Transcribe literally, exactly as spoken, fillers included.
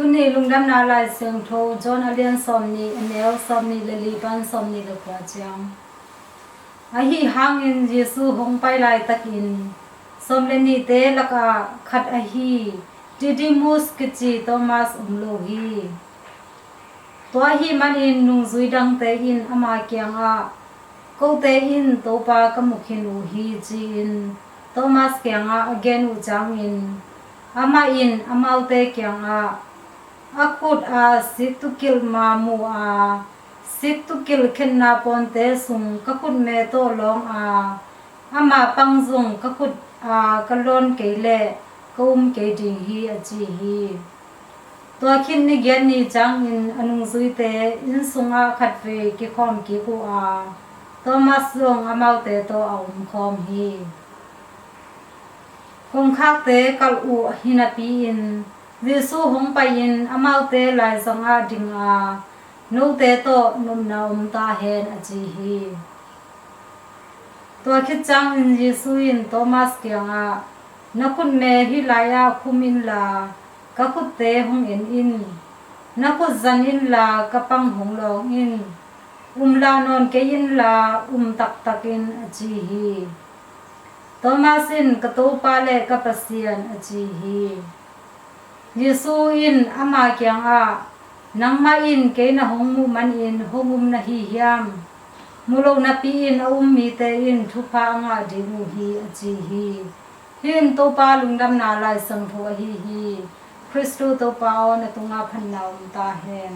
Tuni lungdamna Lai Siangtho John a lian sawmnih, a neu sawmnih le li pan sawmnih le kua ciang. Ahi hangin Jesu hong pai laitakin sawm le nihte lakah khat ahi Didymus kici Thomas om lo hi. Tua ahih manin nungzui dangte in ama kiangah, "Kote in Topa ka mu khin uh hi," ci-in Thomas kiangah a gen uh ciangin, amah in amaute kiangah, "A khut a siktukilh ma mu a, siktukilh khetna pawnte sung ka khutme tawh lawng a, ama pang zong ka khut a ka lawn kei leh ka um kei ding hi," a ci hi. Tua khit ni giat ni ciangin a nungzuite inn sungah khatvei kikhawm kik uh a, Thomas zong amaute tawh a omkhawm hi. Kongkhakte kalh uh hi napi-in Jesu hong pai-in amaute laizangah ding a, "Note tawh nopna om ta hen," a ci hi. Tua khit ciangin Jesu in Thomas kiangah, "Na khutme hih lai-ah khum inla, ka khutte hong en in. Na khut zan inla ka pang hong lawng in. Um lah nawn kei inla um taktak in," a ci hi. Thomas in, "Ka Topa le ka Pasian," a ci hi. Jesu in ama kiangah, "Nangmah in kei na hong muh manin hong um na hi hiam? Mu lo napi-in a um mite in thupha a ngah ding uh hi," a ci hi. Hih in Topa lungdamna Lai Siangtho ahi hi. Khristu Topa aw, na tungah phatna om ta hen.